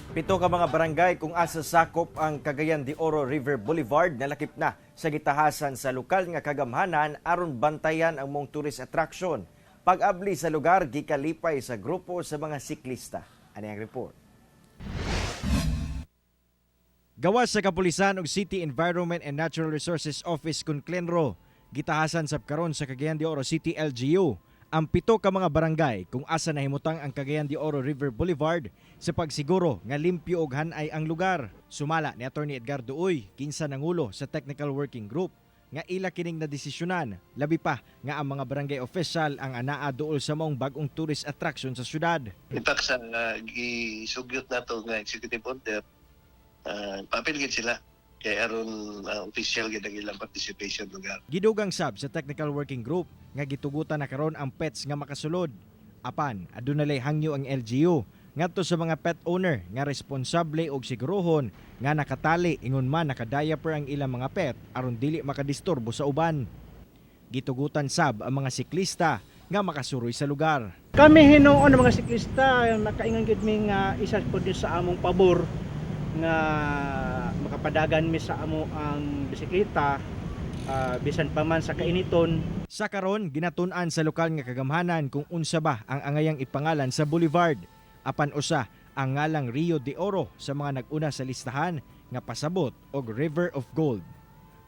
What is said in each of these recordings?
Pito ka mga barangay kung asa sakop ang Cagayan de Oro River Boulevard nalakip na sa gitahasan sa lokal nga kagamhanan aron bantayan ang maong tourist attraction. Pag-abli sa lugar, gikalipay sa grupo sa mga siklista. Ani ang report. Gawas sa kapulisan ug City Environment and Natural Resources Office kun CLENRO, gitahasan sab karon sa Cagayan de Oro City LGU ang pito ka mga barangay kung asa nahimutang ang Cagayan de Oro River Boulevard sa pagsiguro nga limpyo ug hanay ang lugar. Sumala ni Attorney Edgardo Uy, kinsa nangulo sa Technical Working Group, nga ila kining nadesisyonan, labi pa nga ang mga barangay official ang anaa duol sa maong bag-ong tourist attraction sa syudad. In fact, sa gisugyot nato nga executive order, papil gid sila kay aron official gid ang ilang participation lugar. Gidugang sab sa Technical Working Group nga gitugutan na karon ang pets nga makasulod. Apan aduna lay hangyo ang LGU ngadto sa mga pet owner nga responsable og siguruhon nga nakatali ingon man naka-diaper ang ilang mga pet aron dili makadisturbo sa uban. Gitugutan sab ang mga siklista nga makasuroy sa lugar. Kami hinuon ng mga siklista, nakaingon gid mi nga isa pud ni sa among pabor nga makapadagan mi sa amo ang bisikleta bisan pa man sa kainiton. Sa karon, ginatun-an sa lokal nga kagamhanan kung unsa ba ang angayang ipangalan sa boulevard. Apan usa ang ngalang Rio de Oro sa mga nag-una sa listahan nga pasabot og River of Gold.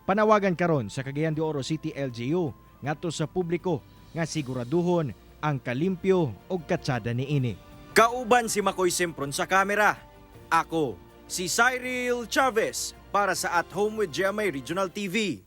Panawagan karon sa Cagayan de Oro City LGU ngadto sa publiko nga siguraduhon ang kalimpyo og katsada niini. Kauban si Makoy Sempron sa kamera. Ako, si Cyril Chavez, para sa At Home with GMA Regional TV.